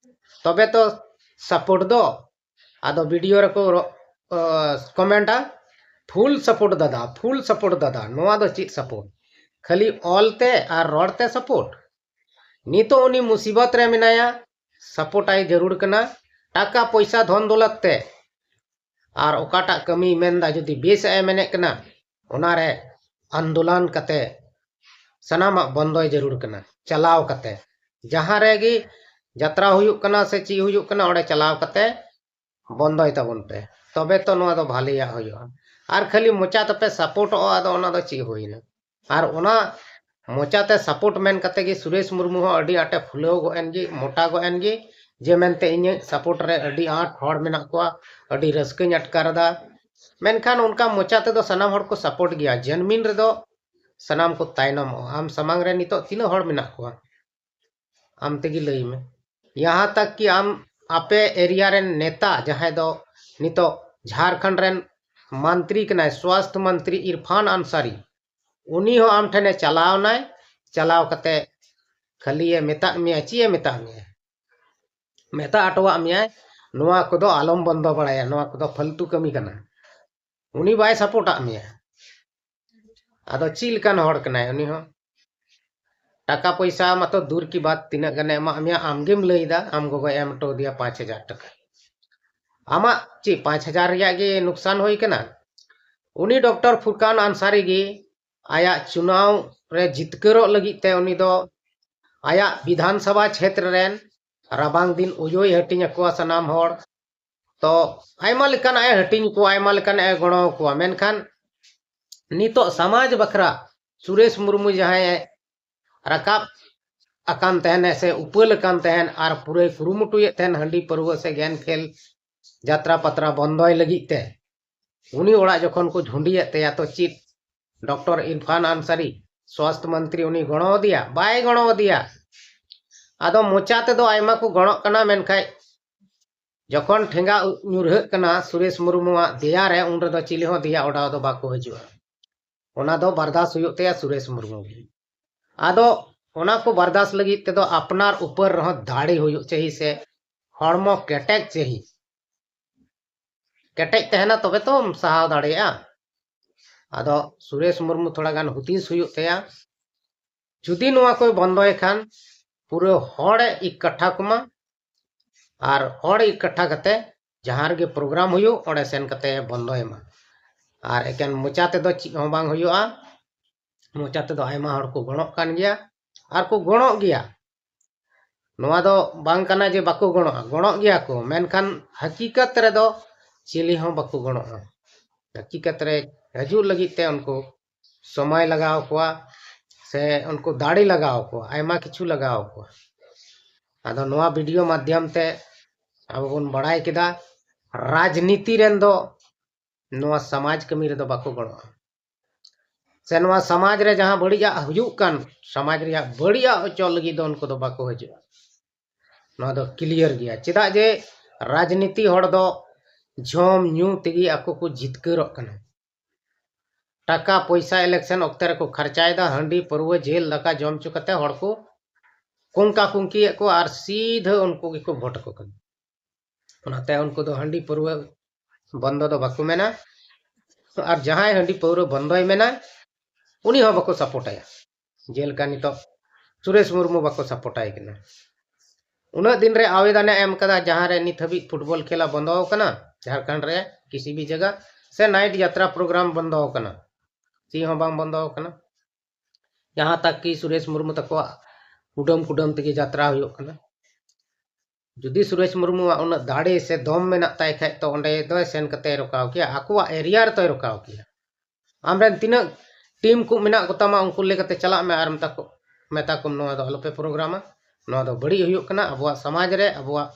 ᱛᱚᱵᱮ ᱛᱚ support ᱫᱚ᱾ ᱟᱫᱚ video ᱨᱮᱠᱚ ᱨᱚ-, ᱚ, commentᱟ, "Full support ᱫᱟᱫᱟ, full support ᱫᱟᱫᱟ᱾" ᱱᱚᱣᱟ ᱫᱚ ᱪᱮᱫ support? ᱠᱷᱟᱹᱞᱤ ᱚᱞ ᱛᱮ ᱟᱨ ᱨᱚᱲ ᱛᱮ support? ᱱᱤᱛᱚᱜ ᱩᱱᱤ ᱢᱩᱥᱤᱵᱚᱛ ᱨᱮ ᱢᱮᱱᱟᱭᱟ, support ᱟᱭ ᱡᱟᱹᱨᱩᱲ ᱠᱟᱱᱟ ᱴᱟᱠᱟ ᱯᱚᱭᱥᱟ ᱫᱷᱚᱱ ᱫᱚᱞᱟᱛ ᱛᱮ᱾ ᱟᱨ ᱚᱠᱟᱴᱟᱜ ᱠᱟᱹᱢᱤᱭ ᱢᱮᱱᱫᱟ, ᱡᱩᱫᱤ ᱵᱮᱥᱟᱜ ᱮ ᱢᱮᱱᱮᱫ ᱠᱟᱱᱟ, ᱚᱱᱟᱨᱮ ᱟᱱᱫᱳᱞᱚᱱ ᱠᱟᱛᱮ ᱥᱟᱱᱟᱢᱟᱜ ᱵᱚᱱᱫᱚᱭ ᱡᱟᱹᱨᱩᱲ ᱠᱟᱱᱟ᱾ ᱪᱟᱞᱟᱣ ᱠᱟᱛᱮ ᱡᱟᱦᱟᱸ ᱨᱮᱜᱮ ᱡᱟᱛᱨᱟ ᱦᱩᱭᱩᱜ ᱠᱟᱱᱟ ᱥᱮ ᱪᱮᱫ ᱦᱩᱭᱩᱜ ᱠᱟᱱᱟ, ᱚᱸᱰᱮ ᱪᱟᱞᱟᱣ ᱠᱟᱛᱮ ᱵᱚᱱᱫᱚᱭ ᱛᱟᱵᱚᱱ ᱯᱮ, ᱛᱚᱵᱮ ᱛᱚ ᱱᱚᱣᱟ ᱫᱚ ᱵᱷᱟᱞᱮᱭᱟᱜ ᱦᱩᱭᱩᱜᱼᱟ᱾ ᱟᱨ ᱠᱷᱟᱹᱞᱤ ᱢᱚᱪᱟ ᱛᱮᱯᱮ supportᱚᱜᱼᱟ, ᱟᱫᱚ ᱚᱱᱟ ᱫᱚ ᱪᱮᱫ ᱦᱩᱭᱱᱟ? ᱟᱨ ᱚᱱᱟ ᱢᱚᱪᱟᱛᱮ support ᱢᱮᱱ ᱠᱟᱛᱮ ᱜᱮ ᱥᱩᱨᱮᱥ ᱢᱩᱨᱢᱩ ᱦᱚᱸ ᱟᱹᱰᱤ ᱟᱸᱴᱮ ᱯᱷᱩᱞᱟᱹᱣ ᱜᱚᱫ ᱮᱱ ᱜᱮ, ᱢᱚᱴᱟ ᱜᱚᱫ ᱮᱱ ᱜᱮ, ᱡᱮ ᱢᱮᱱᱛᱮ ᱤᱧᱟᱹᱜ support ᱨᱮ ᱟᱹᱰᱤ ᱟᱸᱴ ᱦᱚᱲ ᱢᱮᱱᱟᱜ ᱠᱚᱣᱟ, ᱟᱹᱰᱤ ᱨᱟᱹᱥᱠᱟᱹᱧ ᱟᱴᱠᱟᱨ ᱮᱫᱟ᱾ ᱢᱮᱱᱠᱷᱟᱱ ᱚᱱᱠᱟ ᱢᱚᱪᱟ ᱛᱮᱫᱚ ᱥᱟᱱᱟᱢ ᱦᱚᱲ ᱠᱚ support ᱜᱮᱭᱟ, ᱡᱮᱱᱢᱤᱱ ᱨᱮᱫᱚ ᱥᱟᱱᱟᱢ ᱠᱚ ᱛᱟᱭᱱᱚᱢᱚᱜᱼᱟ᱾ ᱟᱢ ᱥᱟᱢᱟᱝ ᱨᱮ ᱱᱤᱛᱚᱜ ᱛᱤᱱᱟᱹᱜ ᱦᱚᱲ ᱢᱮᱱᱟᱜ ᱠᱚᱣᱟ? ᱟᱢ ᱛᱮᱜᱮ ᱞᱟᱹᱭ ᱢᱮ᱾ ᱭᱟᱦᱟᱸ ᱛᱟᱠ ᱠᱤ ᱟᱢ ᱟᱯᱮ area ᱨᱮᱱ ᱱᱮᱛᱟ, ᱡᱟᱦᱟᱸᱭ ᱫᱚ ᱱᱤᱛᱚᱜ ᱡᱷᱟᱲᱠᱷᱚᱸᱰ ᱨᱮᱱ ᱢᱚᱱᱛᱨᱤ ᱠᱟᱱᱟᱭ, ᱥᱣᱟᱥᱛᱷ ᱢᱚᱱᱛᱨᱤ ᱤᱨᱯᱷᱟᱱ ᱟᱱᱥᱟᱨᱤ, ᱩᱱᱤ ᱦᱚᱸ ᱟᱢ ᱴᱷᱮᱱᱮ ᱪᱟᱞᱟᱣ ᱱᱟᱭ᱾ ᱪᱟᱞᱟᱣ ᱠᱟᱛᱮ ᱠᱷᱟᱹᱞᱤᱭᱮ ᱢᱮᱛᱟᱜ ᱢᱮᱭᱟ, ᱪᱮᱫ ᱮ ᱢᱮᱛᱟᱜ ᱢᱮᱭᱟ? ᱢᱮᱛᱟᱜ ᱦᱚᱴᱚᱣᱟᱜ ᱢᱮᱭᱟᱭ, "ᱱᱚᱣᱟ ᱠᱚᱫᱚ ᱟᱞᱚᱢ ᱵᱚᱱᱫᱚ ᱵᱟᱲᱟᱭᱟ, ᱱᱚᱣᱟ ᱠᱚᱫᱚ ᱯᱷᱟᱞᱛᱩ ᱠᱟᱹᱢᱤ ᱠᱟᱱᱟ᱾" ᱩᱱᱤ ᱵᱟᱭ supportᱟᱜ ᱢᱮᱭᱟ᱾ ᱟᱫᱚ ᱪᱮᱫ ᱞᱮᱠᱟᱱ ᱦᱚᱲ ᱠᱟᱱᱟᱭ ᱩᱱᱤ ᱦᱚᱸ? ᱴᱟᱠᱟ ᱯᱚᱭᱥᱟ ᱢᱟᱛᱚ ᱫᱩᱨ ᱠᱤ ᱵᱟᱛ, ᱛᱤᱱᱟᱹᱜ ᱜᱟᱱᱮ ᱮᱢᱟᱜ ᱢᱮᱭᱟ, ᱟᱢ ᱜᱮᱢ ᱞᱟᱹᱭ ᱮᱫᱟ, ᱟᱢ ᱜᱚᱜᱚᱭ ᱮᱢ ᱦᱚᱴᱚ ᱟᱫᱮᱭᱟ ᱯᱟᱸᱪ ᱦᱟᱡᱟᱨ ᱴᱟᱠᱟ᱾ ᱟᱢᱟᱜ ᱪᱮᱫ ᱯᱟᱸᱪ ᱦᱟᱡᱟᱨ ᱨᱮᱭᱟᱜ ᱜᱮ ᱱᱩᱠᱥᱟᱱ ᱦᱩᱭ ᱠᱟᱱᱟ? ᱩᱱᱤ ᱰᱚᱠᱴᱚᱨ ᱯᱷᱩᱨᱠᱟᱱ ᱟᱱᱥᱟᱨᱤ ᱜᱮ ᱟᱭᱟᱜ ᱪᱩᱱᱟᱣ ᱨᱮ ᱡᱤᱛᱠᱟᱹᱨᱚᱜ ᱞᱟᱹᱜᱤᱫ ᱛᱮ ᱩᱱᱤ ᱫᱚ ᱟᱭᱟᱜ ᱵᱤᱫᱷᱟᱱ ᱥᱚᱵᱷᱟ ᱪᱷᱮᱛᱨᱚ ᱨᱮᱱ ᱨᱟᱵᱟᱝ ᱫᱤᱱ ᱩᱭᱳᱭ ᱦᱟᱹᱴᱤᱧ ᱟᱠᱚᱣᱟ ᱥᱟᱱᱟᱢ ᱦᱚᱲ᱾ ᱛᱚ ᱟᱭᱢᱟ ᱞᱮᱠᱟᱱᱟᱜ ᱮ ᱦᱟᱹᱴᱤᱧ ᱠᱚᱣᱟ, ᱟᱭᱢᱟ ᱞᱮᱠᱟᱱᱟᱜ ᱮ ᱜᱚᱲᱚ ᱟᱠᱚᱣᱟ, ᱢᱮᱱᱠᱷᱟᱱ ᱱᱤᱛᱚᱜ ᱥᱚᱢᱟᱡᱽ ᱵᱟᱠᱷᱨᱟ ᱥᱩᱨᱮᱥ ᱢᱩᱨᱢᱩ ᱡᱟᱦᱟᱸᱭ ᱮ ᱨᱟᱠᱟᱵ ᱟᱠᱟᱱ ᱛᱟᱦᱮᱱ ᱥᱮ ᱩᱯᱟᱹᱞ ᱟᱠᱟᱱ ᱛᱟᱦᱮᱱ ᱟᱨ ᱯᱩᱨᱟᱹᱭ ᱠᱩᱨᱩᱢᱩᱴᱩᱭᱮᱫ ᱛᱟᱦᱮᱱ ᱦᱟᱺᱰᱤ ᱯᱟᱹᱨᱣᱟᱹ ᱥᱮ ᱜᱮᱱ ᱠᱷᱮᱞ ᱡᱟᱛᱨᱟ ᱯᱟᱛᱨᱟ ᱵᱚᱱᱫᱚᱭ ᱞᱟᱹᱜᱤᱫ ᱛᱮ, ᱩᱱᱤ ᱚᱲᱟᱜ ᱡᱚᱠᱷᱚᱱ ᱠᱚ ᱡᱷᱩᱸᱰᱤᱭᱮᱫ ᱛᱟᱭᱟ, ᱛᱚ ᱪᱮᱫ ᱰᱚᱠᱴᱚᱨ ᱤᱨᱯᱷᱟᱱ ᱟᱱᱥᱟᱨᱤ, ᱥᱣᱟᱥᱛᱷ ᱢᱚᱱᱛᱨᱤ, ᱩᱱᱤ ᱜᱚᱲᱚ ᱟᱫᱮᱭᱟ? ᱵᱟᱭ ᱜᱚᱲᱚ ᱟᱫᱮᱭᱟ᱾ ᱟᱫᱚ ᱢᱚᱪᱟ ᱛᱮᱫᱚ ᱟᱭᱢᱟ ᱠᱚ ᱜᱚᱲᱚᱜ ᱠᱟᱱᱟ, ᱢᱮᱱᱠᱷᱟᱡ ᱡᱚᱠᱷᱚᱱ ᱴᱷᱮᱸᱜᱟ ᱧᱩᱨᱦᱟᱹᱜ ᱠᱟᱱᱟ ᱥᱩᱨᱮᱥ ᱢᱩᱨᱢᱩᱣᱟᱜ ᱫᱮᱭᱟ ᱨᱮ, ᱩᱱ ᱨᱮᱫᱚ ᱪᱤᱞᱤ ᱦᱚᱸ ᱫᱮᱭᱟ ᱚᱰᱟᱣ ᱫᱚ ᱵᱟᱠᱚ ᱦᱤᱡᱩᱜᱼᱟ᱾ ᱚᱱᱟ ᱫᱚ ᱵᱟᱨᱫᱟᱥ ᱦᱩᱭᱩᱜ ᱛᱟᱭᱟ ᱥᱩᱨᱮᱥ ᱢᱩᱨᱢᱩ ᱜᱮ᱾ ᱟᱫᱚ ᱚᱱᱟ ᱠᱚ ᱵᱟᱨᱫᱟᱥ ᱞᱟᱹᱜᱤᱫ ᱛᱮᱫᱚ ᱟᱯᱱᱟᱨ ᱩᱯᱚᱨ ᱨᱮᱦᱚᱸ ᱫᱟᱲᱮ ᱦᱩᱭᱩᱜ ᱪᱟᱹᱦᱤ ᱥᱮ ᱦᱚᱲᱢᱚ ᱠᱮᱴᱮᱡ ᱪᱟᱹᱦᱤ᱾ ᱠᱮᱴᱮᱡ ᱛᱟᱦᱮᱱᱟ ᱛᱚᱵᱮ ᱛᱚᱢ ᱥᱟᱦᱟᱣ ᱫᱟᱲᱮᱭᱟᱜᱼᱟ᱾ ᱟᱫᱚ ᱥᱩᱨᱮᱥ ᱢᱩᱨᱢᱩ ᱛᱷᱚᱲᱟ ᱜᱟᱱ ᱦᱩᱫᱤᱥ ᱦᱩᱭᱩᱜ ᱛᱟᱭᱟ, ᱡᱩᱫᱤ ᱱᱚᱣᱟ ᱠᱚᱭ ᱵᱚᱱᱫᱚᱭ ᱠᱷᱟᱱ ᱯᱩᱨᱟᱹ ᱦᱚᱲᱮ ᱤᱠᱟᱴᱷᱟ ᱠᱚᱢᱟ, ᱟᱨ ᱦᱚᱲ ᱤᱠᱟᱴᱷᱟ ᱠᱟᱛᱮ ᱡᱟᱦᱟᱸ ᱨᱮᱜᱮ ᱯᱨᱳᱜᱨᱟᱢ ᱦᱩᱭᱩᱜ ᱚᱸᱰᱮ ᱥᱮᱱ ᱠᱟᱛᱮ ᱵᱚᱱᱫᱚᱭ ᱢᱟ᱾ ᱟᱨ ᱮᱠᱮᱱ ᱢᱚᱪᱟ ᱛᱮᱫᱚ ᱪᱮᱫ ᱦᱚᱸ ᱵᱟᱝ ᱦᱩᱭᱩᱜᱼᱟ᱾ ᱢᱚᱪᱟ ᱛᱮᱫᱚ ᱟᱭᱢᱟ ᱦᱚᱲ ᱠᱚ ᱜᱚᱲᱚᱜ ᱠᱟᱱ ᱜᱮᱭᱟ ᱟᱨ ᱠᱚ ᱜᱚᱲᱚᱜ ᱜᱮᱭᱟ᱾ ᱱᱚᱣᱟ ᱫᱚ ᱵᱟᱝ ᱠᱟᱱᱟ ᱡᱮ ᱵᱟᱠᱚ ᱜᱚᱲᱚᱜᱼᱟ, ᱜᱚᱲᱚᱜ ᱜᱮᱭᱟ ᱠᱚ, ᱢᱮᱱᱠᱷᱟᱱ ᱦᱟᱹᱠᱤᱠᱟᱛ ᱨᱮᱫᱚ ᱪᱤᱞᱤ ᱦᱚᱸ ᱵᱟᱠᱚ ᱜᱚᱲᱚᱜᱼᱟ᱾ ᱦᱟᱹᱠᱤᱠᱟᱛ ᱨᱮ ᱦᱤᱡᱩᱜ ᱞᱟᱹᱜᱤᱫ ᱛᱮ ᱩᱱᱠᱩ ᱥᱚᱢᱚᱭ ᱞᱟᱜᱟᱣ ᱠᱚᱣᱟ ᱥᱮ ᱩᱱᱠᱩ ᱫᱟᱲᱮ ᱞᱟᱜᱟᱣ ᱠᱚᱣᱟ, ᱟᱭᱢᱟ ᱠᱤᱪᱷᱩ ᱞᱟᱜᱟᱣ ᱠᱚᱣᱟ᱾ ᱟᱫᱚ ᱱᱚᱣᱟ ᱵᱷᱤᱰᱤᱭᱳ ᱢᱟᱫᱽᱫᱷᱚᱢ ᱛᱮ ᱟᱵᱚ ᱵᱚᱱ ᱵᱟᱲᱟᱭ ᱠᱮᱫᱟ, ᱨᱟᱡᱽᱱᱤᱛᱤ ᱨᱮᱱ ᱫᱚ ᱱᱚᱣᱟ ᱥᱚᱢᱟᱡᱽ ᱠᱟᱹᱢᱤ ᱨᱮᱫᱚ ᱵᱟᱠᱚ ᱜᱚᱲᱚᱜᱼᱟ, ᱥᱮ ᱱᱚᱣᱟ ᱥᱚᱢᱟᱡᱽ ᱨᱮ ᱡᱟᱦᱟᱸ ᱵᱟᱹᱲᱤᱡᱟᱜ ᱦᱩᱭᱩᱜ ᱠᱟᱱ, ᱥᱚᱢᱟᱡᱽ ᱨᱮᱭᱟᱜ ᱵᱟᱹᱲᱤᱡᱟᱜ ᱚᱪᱚᱜ ᱞᱟᱹᱜᱤᱫ ᱫᱚ ᱩᱱᱠᱩ ᱫᱚ ᱵᱟᱠᱚ ᱦᱤᱡᱩᱜᱼᱟ᱾ ᱱᱚᱣᱟ ᱫᱚ ᱠᱞᱤᱭᱟᱨ ᱜᱮᱭᱟ᱾ ᱪᱮᱫᱟᱜ ᱡᱮ ᱨᱟᱡᱽᱱᱤᱛᱤ ᱦᱚᱲ ᱫᱚ ᱡᱚᱢ ᱧᱩ ᱛᱮᱜᱮ ᱟᱠᱚ ᱠᱚ ᱡᱤᱛᱠᱟᱹᱨᱚᱜ ᱠᱟᱱᱟ᱾ ᱴᱟᱠᱟ ᱯᱚᱭᱥᱟ ᱤᱞᱮᱠᱥᱚᱱ ᱚᱠᱛᱮ ᱨᱮᱠᱚ ᱠᱷᱟᱨᱪᱟᱭᱮᱫᱟ, ᱦᱟᱺᱰᱤ ᱯᱟᱹᱨᱣᱟᱹ ᱡᱤᱞ ᱫᱟᱠᱟ ᱡᱚᱢ ᱦᱚᱪᱚ ᱠᱟᱛᱮ ᱦᱚᱲ ᱠᱚ ᱠᱩᱝᱠᱟ ᱠᱩᱝᱠᱤᱭᱮᱫ ᱠᱚᱣᱟ ᱟᱨ ᱥᱤᱫᱷᱟᱹ ᱩᱱᱠᱩ ᱜᱮᱠᱚ ᱵᱷᱳᱴ ᱟᱠᱚ ᱠᱟᱱᱟ᱾ ᱚᱱᱟᱛᱮ ᱩᱱᱠᱩ ᱫᱚ ᱦᱟᱺᱰᱤ ᱯᱟᱹᱨᱣᱟᱹ ᱵᱚᱱᱫᱚ ᱫᱚ ᱵᱟᱠᱚ ᱢᱮᱱᱟ, ᱟᱨ ᱡᱟᱦᱟᱸᱭ ᱦᱟᱺᱰᱤ ᱯᱟᱹᱣᱨᱟᱹ ᱵᱚᱱᱫᱚᱭ ᱢᱮᱱᱟ ᱩᱱᱤ ᱦᱚᱸ ᱵᱟᱠᱚ ᱥᱟᱯᱳᱨᱴᱟᱭᱟ᱾ ᱡᱮᱞᱮᱠᱟ ᱱᱤᱛᱚᱜ ᱥᱩᱨᱮᱥ ᱢᱩᱨᱢᱩ ᱵᱟᱠᱚ ᱥᱟᱯᱳᱨᱴᱟᱭ ᱠᱟᱱᱟ᱾ ᱩᱱᱟᱹᱜ ᱫᱤᱱ ᱨᱮ ᱟᱵᱮᱫᱚᱱᱮ ᱮᱢ ᱠᱟᱫᱟ, ᱡᱟᱦᱟᱸ ᱨᱮ ᱱᱤᱛ ᱦᱟᱹᱵᱤᱡ ᱯᱷᱩᱴᱵᱚᱞ ᱠᱷᱮᱞᱟ ᱵᱚᱱᱫᱚ ᱟᱠᱟᱱᱟ ᱡᱷᱟᱲᱠᱷᱚᱸᱰ ᱨᱮ ᱠᱤᱥᱤ ᱵᱷᱤ ᱡᱟᱭᱜᱟ, ᱥᱮ ᱱᱟᱭᱤᱴ ᱡᱟᱛᱨᱟ ᱯᱨᱳᱜᱨᱟᱢ ᱵᱚᱱᱫᱚ ᱟᱠᱟᱱᱟ, ᱪᱮᱫ ᱦᱚᱸ ᱵᱟᱝ ᱵᱚᱱᱫᱚ ᱟᱠᱟᱱᱟ᱾ ᱡᱟᱦᱟᱸ ᱛᱟᱠ ᱠᱤ ᱥᱩᱨᱮᱥ ᱢᱩᱨᱢᱩ ᱛᱟᱠᱚᱣᱟᱜ ᱠᱩᱰᱟᱹᱢ ᱠᱩᱰᱟᱹᱢ ᱛᱮᱜᱮ ᱡᱟᱛᱨᱟ ᱦᱩᱭᱩᱜ ᱠᱟᱱᱟ᱾ ᱡᱩᱫᱤ ᱥᱩᱨᱮᱥ ᱢᱩᱨᱢᱩᱣᱟᱜ ᱩᱱᱟᱹᱜ ᱫᱟᱲᱮ ᱥᱮ ᱫᱚᱢ ᱢᱮᱱᱟᱜ ᱛᱟᱭ ᱠᱷᱟᱡ ᱛᱚ ᱚᱸᱰᱮ ᱫᱚᱭ ᱥᱮᱱ ᱠᱟᱛᱮ ᱨᱚᱠᱟᱣ ᱠᱮᱭᱟ, ᱟᱠᱚᱣᱟᱜ ᱮᱨᱤᱭᱟ ᱨᱮᱛᱚᱭ ᱨᱚᱠᱟᱣ ᱠᱮᱭᱟ᱾ ᱟᱢᱨᱮᱱ ᱛᱤᱱᱟᱹᱜ ᱴᱤᱢ ᱠᱚ ᱢᱮᱱᱟᱜ ᱠᱚᱛᱟᱢᱟ ᱩᱱᱠᱩ ᱞᱮᱠᱟᱛᱮ ᱪᱟᱞᱟᱜ ᱢᱮ ᱟᱨ ᱢᱮᱛᱟ ᱠᱚ, ᱢᱮᱛᱟ ᱠᱚᱢ ᱱᱚᱣᱟ ᱫᱚ ᱟᱞᱚᱯᱮ ᱯᱨᱳᱜᱨᱟᱢᱟ, ᱱᱚᱣᱟ ᱫᱚ ᱵᱟᱹᱲᱤᱡ ᱦᱩᱭᱩᱜ ᱠᱟᱱᱟ ᱟᱵᱚᱣᱟᱜ ᱥᱚᱢᱟᱡᱽ ᱨᱮ, ᱟᱵᱚᱣᱟᱜ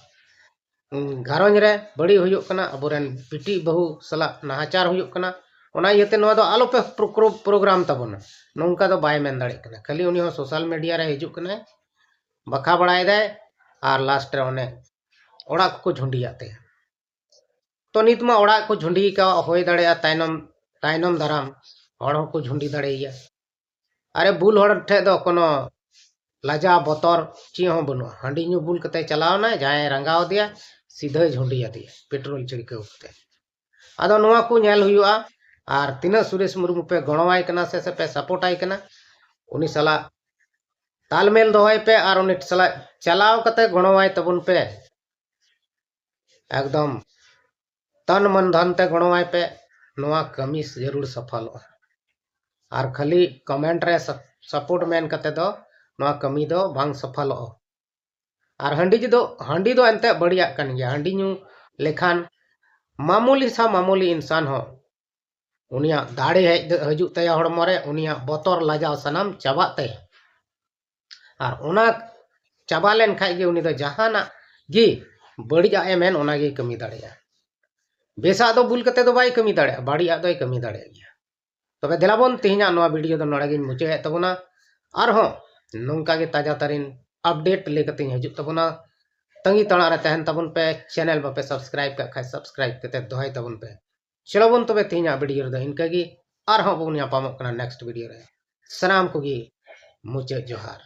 ᱩᱸ, ᱜᱷᱟᱨᱚᱸᱡᱽ ᱨᱮ ᱵᱟᱹᱲᱤᱡ ᱦᱩᱭᱩᱜ ᱠᱟᱱᱟ, ᱟᱵᱚᱨᱮᱱ ᱵᱤᱴᱤ ᱵᱟᱹᱦᱩ ᱥᱟᱞᱟᱜ ᱱᱟᱦᱟᱪᱟᱨ ᱦᱩᱭᱩᱜ ᱠᱟᱱᱟ, ᱚᱱᱟ ᱤᱭᱟᱹᱛᱮ ᱱᱚᱣᱟ ᱫᱚ ᱟᱞᱚᱯᱮ ᱯᱨᱳ-, ᱯᱨᱳ-, ᱯᱨᱳᱜᱨᱟᱢ ᱛᱟᱵᱚᱱᱟ, ᱱᱚᱝᱠᱟ ᱫᱚ ᱵᱟᱭ ᱢᱮᱱ ᱫᱟᱲᱮᱭᱟᱜ ᱠᱟᱱᱟ᱾ ᱠᱷᱟᱹᱞᱤ ᱩᱱᱤ ᱦᱚᱸ ᱥᱳᱥᱟᱞ ᱢᱤᱰᱤᱭᱟ ᱨᱮ ᱦᱤᱡᱩᱜ ᱠᱟᱱᱟᱭ, ᱵᱟᱠᱷᱟ ᱵᱟᱲᱟᱭᱮᱫᱟᱭ, ᱟᱨ ᱞᱟᱥᱴ ᱨᱮ ᱚᱱᱮ ᱚᱲᱟᱜ ᱠᱚᱠᱚ ᱡᱷᱩᱸᱰᱤᱭᱟᱜ ᱛᱟᱭᱟ᱾ ᱛᱚ ᱱᱤᱛ ᱢᱟ ᱚᱲᱟᱜ ᱠᱚ ᱡᱷᱩᱸᱰᱤ ᱠᱟᱣᱟ, ᱦᱩᱭ ᱫᱟᱲᱮᱭᱟᱜᱼᱟ ᱛᱟᱭᱱᱚᱢ, ᱛᱟᱭᱱᱚᱢ ᱫᱟᱨᱟᱢ ᱦᱚᱲ ᱦᱚᱸᱠᱚ ᱡᱷᱩᱸᱰᱤ ᱫᱟᱲᱮᱭᱟᱭᱟ᱾ ᱟᱨᱮ ᱵᱩᱞ ᱦᱚᱲ ᱴᱷᱮᱡ ᱫᱚ ᱠᱳᱱᱳ ᱞᱟᱡᱟᱣ ᱵᱚᱛᱚᱨ ᱪᱮᱫ ᱦᱚᱸ ᱵᱟᱹᱱᱩᱜᱼᱟ᱾ ᱦᱟᱺᱰᱤ ᱧᱩ ᱵᱩᱞ ᱠᱟᱛᱮ ᱪᱟᱞᱟᱣ ᱮᱱᱟᱭ, ᱡᱟᱦᱟᱸᱭ ᱨᱟᱸᱜᱟᱣ ᱟᱫᱮᱭᱟ, ᱥᱤᱫᱷᱟᱹᱭ ᱡᱷᱩᱸᱰᱤ ᱟᱫᱮᱭᱟ ᱯᱮᱴᱨᱳᱞ ᱪᱷᱤᱲᱠᱟᱹᱣ ᱠᱟᱛᱮ᱾ ᱟᱫᱚ ᱱᱚᱣᱟ ᱠᱚ ᱧᱮᱞ ᱦᱩᱭᱩᱜᱼᱟ᱾ ᱟᱨ ᱛᱤᱱᱟᱹᱜ ᱥᱩᱨᱮᱥ ᱢᱩᱨᱢᱩ ᱯᱮ ᱜᱚᱲᱚᱣᱟᱭ ᱠᱟᱱᱟ ᱥᱮ, ᱥᱮ ᱯᱮ ᱥᱟᱯᱳᱨᱴ ᱟᱭ ᱠᱟᱱᱟ, ᱩᱱᱤ ᱥᱟᱞᱟᱜ ᱛᱟᱞᱢᱮᱞ ᱫᱚᱦᱚᱭ ᱯᱮ ᱟᱨ ᱩᱱᱤ ᱥᱟᱞᱟᱜ ᱪᱟᱞᱟᱣ ᱠᱟᱛᱮ ᱜᱚᱲᱚᱣᱟᱭ ᱛᱟᱵᱚᱱ ᱯᱮ᱾ ᱮᱠᱫᱚᱢ ᱛᱚᱱ ᱢᱚᱱ ᱫᱷᱚᱱ ᱛᱮ ᱜᱚᱲᱚᱣᱟᱭ ᱯᱮ, ᱱᱚᱣᱟ ᱠᱟᱹᱢᱤ ᱡᱟᱹᱨᱩᱲ ᱥᱟᱯᱷᱚᱞᱚᱜᱼᱟ᱾ ᱟᱨ ᱠᱷᱟᱹᱞᱤ ᱠᱚᱢᱮᱱᱴ ᱨᱮ ᱥᱟ-, ᱥᱟᱯᱳᱨᱴ ᱢᱮᱱ ᱠᱟᱛᱮ ᱫᱚ ᱱᱚᱣᱟ ᱠᱟᱹᱢᱤ ᱫᱚ ᱵᱟᱝ ᱥᱟᱯᱷᱚᱞᱚᱜᱼᱟ᱾ ᱟᱨ ᱦᱟᱺᱰᱤ ᱫᱚ, ᱦᱟᱺᱰᱤ ᱫᱚ ᱮᱱᱛᱮᱫ ᱵᱟᱹᱲᱤᱡᱟᱜ ᱠᱟᱱ ᱜᱮᱭᱟ᱾ ᱦᱟᱺᱰᱤ ᱧᱩ ᱞᱮᱠᱷᱟᱱ ᱢᱟᱢᱩᱞᱤ ᱥᱟ ᱢᱟᱢᱩᱞᱤ ᱤᱱᱥᱟᱱ ᱦᱚᱸ ᱩᱱᱤᱭᱟᱜ ᱫᱟᱲᱮ ᱦᱮᱡ ᱫᱚ ᱦᱤᱡᱩᱜ ᱛᱟᱭᱟ ᱦᱚᱲᱢᱚ ᱨᱮ, ᱩᱱᱤᱭᱟᱜ ᱵᱚᱛᱚᱨ ᱞᱟᱡᱟᱣ ᱥᱟᱱᱟᱢ ᱪᱟᱵᱟᱜ ᱛᱟᱭᱟ᱾ ᱟᱨ ᱚᱱᱟ ᱪᱟᱵᱟ ᱞᱮᱱ ᱠᱷᱟᱡ ᱜᱮ ᱩᱱᱤ ᱫᱚ ᱡᱟᱦᱟᱱᱟᱜ ᱜᱮ ᱵᱟᱹᱲᱤᱡᱟᱜ ᱮ ᱢᱮᱱ, ᱚᱱᱟ ᱜᱮᱭ ᱠᱟᱹᱢᱤ ᱫᱟᱲᱮᱭᱟᱜᱼᱟ᱾ ᱵᱮᱥᱟᱜ ᱫᱚ ᱵᱩᱞ ᱠᱟᱛᱮ ᱫᱚ ᱵᱟᱭ ᱠᱟᱹᱢᱤ ᱫᱟᱲᱮᱭᱟᱜᱼᱟ, ᱵᱟᱹᱲᱤᱡᱟᱜ ᱫᱚᱭ ᱠᱟᱹᱢᱤ ᱫᱟᱲᱮᱭᱟᱜ ᱜᱮᱭᱟ᱾ ᱛᱚᱵᱮ ᱫᱮᱞᱟ ᱵᱚᱱ, ᱛᱮᱦᱮᱧᱟᱜ ᱱᱚᱣᱟ ᱵᱷᱤᱰᱤᱭᱳ ᱫᱚ ᱱᱚᱰᱮ ᱜᱤᱧ ᱢᱩᱪᱟᱹᱫ ᱮᱫ ᱛᱟᱵᱚᱱᱟ᱾ ᱟᱨᱦᱚᱸ ᱱᱚᱝᱠᱟ ᱜᱮ ᱛᱟᱡᱟ ᱛᱟᱨᱤᱱ ᱟᱯᱰᱮᱴ ᱞᱟᱹᱭ ᱠᱟᱛᱮᱧ ᱦᱤᱡᱩᱜ ᱛᱟᱵᱚᱱᱟ᱾ ᱛᱟᱺᱜᱤ ᱛᱟᱲᱟᱜ ᱨᱮ ᱛᱟᱦᱮᱱ ᱛᱟᱵᱚᱱ ᱯᱮ᱾ ᱪᱮᱱᱮᱞ ᱵᱟᱯᱮ ᱥᱟᱵᱥᱠᱨᱟᱭᱤᱵ ᱠᱟᱜ ᱠᱷᱟᱡ ᱥᱟᱵᱥᱠᱨᱟᱭᱤᱵ ᱠᱟᱛᱮ ᱫᱚᱦᱚᱭ ᱛᱟᱵᱚᱱ ᱯᱮ᱾ ᱪᱚᱞᱚ ᱵᱚᱱ ᱛᱚᱵᱮ ᱛᱮᱦᱮᱧᱟᱜ ᱵᱷᱤᱰᱤᱭᱳ ᱨᱮᱫᱚ ᱤᱱᱠᱟᱹ ᱜᱮ, ᱟᱨᱦᱚᱸ ᱵᱚᱱ ᱧᱟᱯᱟᱢᱚᱜ ᱠᱟᱱᱟ ᱱᱮᱠᱥᱴ ᱵᱷᱤᱰᱤᱭᱳ ᱨᱮ᱾ ᱥᱟᱱᱟᱢ ᱠᱚᱜᱮ ᱢᱩᱪᱟᱹᱫ ᱡᱚᱦᱟᱨ᱾